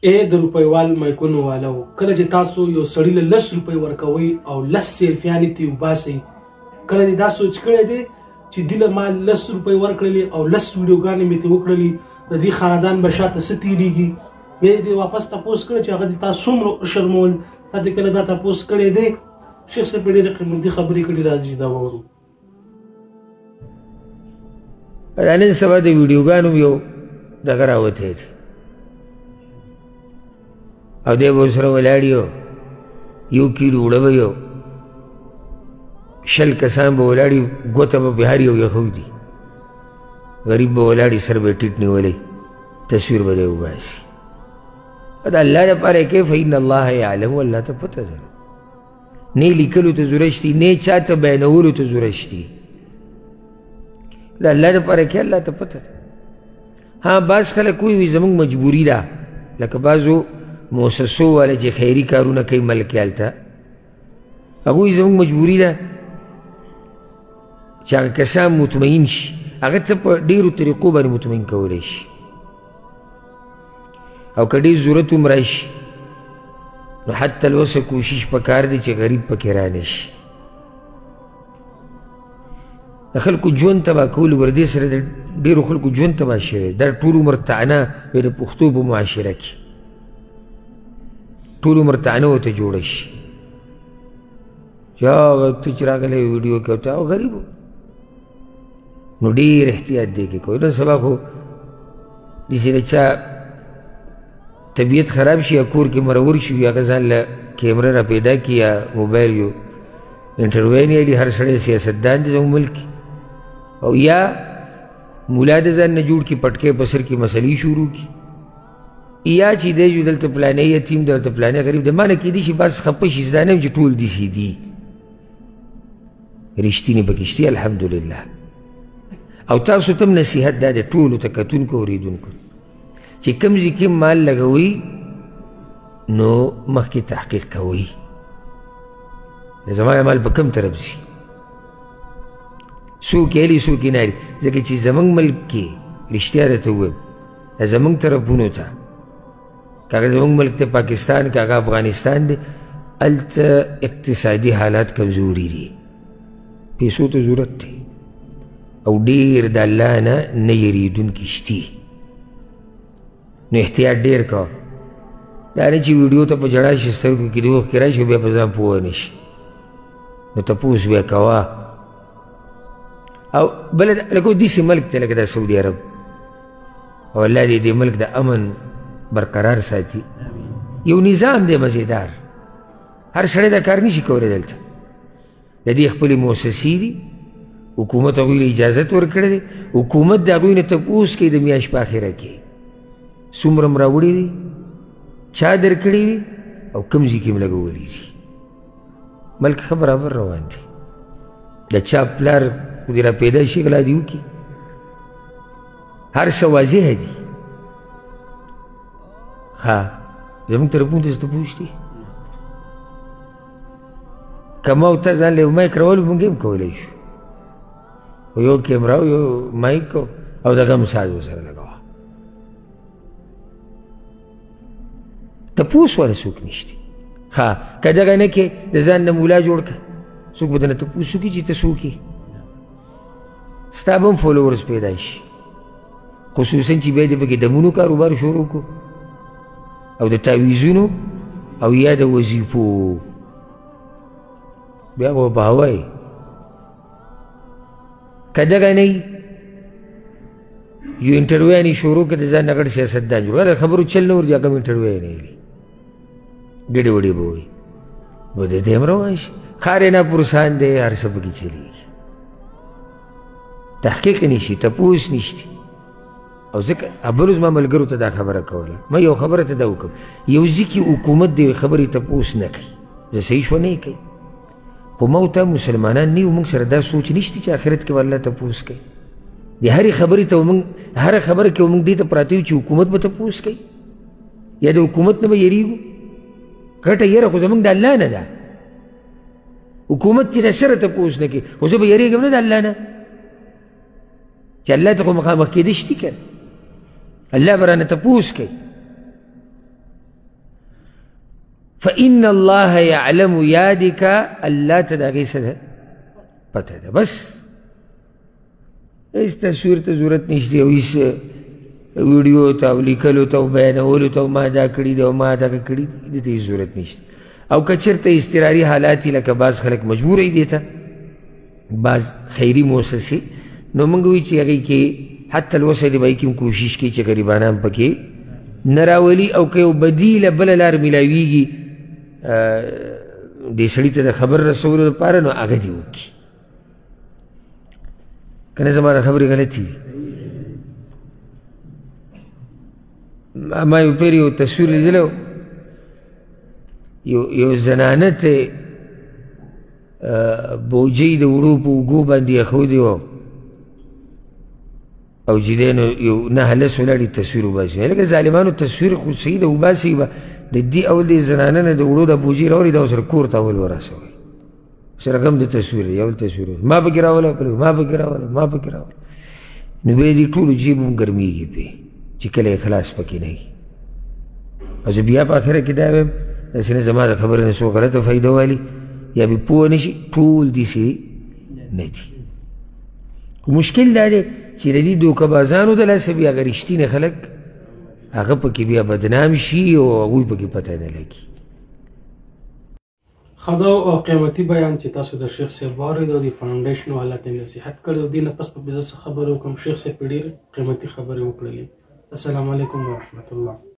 ای د روپیوال مایکونو والو، کله چې تاسو یو سړي له 10 روپۍ ورکوئ او 10 سیلفیانې ترې وباسئ، کله دې دا سوچ کړی دی چې دې له ما 10 روپۍ ورکړلې او 10 ویډیوګانې مې ترې وکړلې، د دې خاندان به شاته څه تېرېږي؟ بیا دې واپس تپوس کړی چې هغه دې تا څومره وشرمول؟ تا دې کله دا تپوس کړی دی؟ شیخ صاحب په ډېرې قیمتي خبرې کړي، راځي دا واورو. دا نن سبا د ویډیوګانو یو دغه راوتی دی او دی به ورسره ولاړ یو، 1 کیلو اوړه به یو 20 کسان به ولاړ وي، ګوته به پې هر یو یخودي، غریب به ولاړ وي، سر به یې ټیټ نیولی، تصویر به دی وباسي. د الله دپاره یې کوي، فإن الله یعلم، الله ته پته ده. نه یې لیکلو ته ضرورت شتي، نه یې چا ته بیانولو ته ضرورت شتي. د الله دپاره یې کوي، الله ته پته ده. ها بعض خلک وایي زموږ مجبوري ده، لکه بعضو موسسو والا چې خیري کارونه کوي ملک کې هلته، هغوی زموږ مجبوري ده چې هغه کسان مطمئن شي، هغه ته په ډېرو طریقو باندې مطمئن کولی شي، او که ډېر ضرورت هم راشي نو حتی الوسه کوشش پکار دی چې غریب پکې رانه شي. د خلکو ژوند تباه کول، ور دې سره د ډېرو خلکو ژوند تباه شوی. دا ټول عمر طعنه وي د پښتو په معاشره کې، ټول عمر طعنه ورته جوړه شي چې هغه ته چې راغلی ویډیو کې ته غریب و. نو ډېر احتیاط دې کې کوي. نن سبا خو داسې د چا طبیعت خراب شي یا کور کې مرور شي، هغه ځان له کیمره را پیدا کړي یا موبایل یو انټرویو نیولي، هر سړی سیاستدان دی زموږ ملک کې، او یا ملا د ځان نه جوړ کړي، پټکی په سر کې مسلې شروع کړي، یا چې دی جو دلته پلانی یتیم دی، دلته پلانی غریب دی. مانه کېدای شي بعض خفه شي، زه دا نه یم چې ټول داسې دي، رښتیني پکې شته الحمدلله. او تاسو ته هم نصیحت دا دی ټولو ته، کتونکو اورېدونکو، چې کوم ځای کې مال لګوئ نو مخکې تحقیق کوئ، زما مال په کوم طرف ځي، څوک یې لري څوک یې نه لري. ځکه چې زموږ ملک کې رښتیا درته ووایم، زموږ طرفونو ته، که هغه زموږ ملک ته پاکستان، که هغه افغانستان دی، هلته اقتصادي حالات کمزوري دي، پیسو ته ضرورت دی، او ډېر د الله نه نه یریدونکي شتي. نو احتیاط ډېر کوه، دا نه چې ویډیو ته په ژړا شي، سترګو کې دې اوښکې راشي، بیا په ځان پوه نه شي، نو تپوس بیا کوه. او بله لکه داسې ملک دی لکه دا سعودي عرب، او الله دې دې ملک د امن برقرار ساتي. یو نظام دی مزیدار، هر سړی دا کار نشي کولی. دلته د دې خپلې موسسې دي، حکومت هغوی له اجازت ورکړی دی، حکومت د هغوی نه تپوس کوي د میاشت په اخره کې څومره م راوړي وي، چا درکړي وي، او کوم ځای کې م لګولي دي. ملک ښه برابر روان دی، د چا پلار خو دې را پیدا شي غلا دې وکړي، هر څه واضح دي. ها زموږ طرفونو ته څه تپوس دي، که ما او تا ځان له یو مایک راولو موږ هم کولی شو، خو یو کیمره او یو مایک او د غم ساز ورسره لګوه، تپوس والا څوک نشته. ها که دغه نه کې د ځان نه مولا جوړ کړه، څوک به درنه تپوس وکړي چې ته څوک یې، ستا به هم فالوورز پیدا شي، خصوصا چې بیا دې پکې دمونو کاروبار شروع کړو او د تعویذونو او یا د وظیفو، بیا به په هوا یې. که دغه نه وي یو انټرویو یې شروع کړه، د ځان نه غټ سیاستدان جوړ کړه، خبرو چل نه ورځي، هغه هم انټرویو یې نه لري، ګډې وډې به وایي، نو د دې هم روان شي. ښار یې ناپرسان دی، هر څه پکې چلېږي، تحقیق نشي، تپوس نشته. او ځکه بلو زما ملګرو ته دا خبره کوله، ما یو خبره ته دا وکړم، یو ځای کې حکومت د یوې خبرې تپوس نه کوي، زه صحیح شوه نه یې کوي، خو ما او تا مسلمانان نه یو، موږ سره دا سوچ نشته چې آخرت کې به الله تپوس کوي. د هرې خبرې ته موږ، هره خبره کې موږ دې ته پراته یو چې حکومت به تپوس کوي، یا د حکومت نه به یریږو. غټه یره خو زموږ د الله نه ده، حکومت چې نه سره تپوس نه کوي، خو زه به یریږم نه د الله نه، چې الله ته خو مخامخ کېدی شي که نه، الله به رانه تپوس کوي. فإن الله يعلم یاد کا الله ته د هغې څه ده پته ده. بس هېڅ تصویر ته ضرورت نشته او هېڅ ویډیو ته او لیکلو ته او بیانولو ته ما دا کړي دي او ما دغه کړي دي، دې ته هېڅ ضرورت نشته. او که چېرته اضطراري حالات وي لکه بعض خلک مجبور وي دې ته، بعض خیري موسسې، نو موږ وایو چې هغې کې حتی الوسع دې به کې هم کوشش کوي چې غریبانان پکې نه راولي، او که یو بدیله بله لار میلاویږي دې سړي ته د خبر رسولو لپاره، نو هغه دې وکړي. که نه زما د خبرې غلطې دي. ما یو پېر یو تصویر لیدلی و، یو زنانه ته بوجۍ د وړو په اوږو باندې ایښودې وه او چې دی نو یو 9 لس ولاړې تصویر وباسي. لکه ظالمانو تصویر خو صحیح ده وباسي به، د دې اول دې زنانه نه د وړو د بوجۍ راوړي، دا ورسره کور ته اول ورسوي، سره غم د تصویر دی، اول تصویر ما پکې راوله، ما پکې راوله، ما پکې راوله. نو بیا دې ټولو جیب هم ګرمېږي پرې چې کله اخلاص پکې نه وي. او زه بیا په اخره کې دا وایم داسې نه زما د خبرې نه څوک غلطه فایده والي یا بې پوه نه شي، ټول داسې نه دي. خو مشکل دا دی چې د دې دوکهبازانو د لاسه بیا هغه رښتیني خلک هغه پکې بیا بدنام شي او هغوی پکې پته نه لګي. ښه ده او قیمتي بیان چې تاسو د شیخ صاحب واورېد او د فاونډیشن والا ته نصیحت کړی او دې نه پس به زه څه خبرې وکړم. شیخ صاحب په ډېرې قیمتي خبرې وکړلې. السلام علیکم ورحمت الله.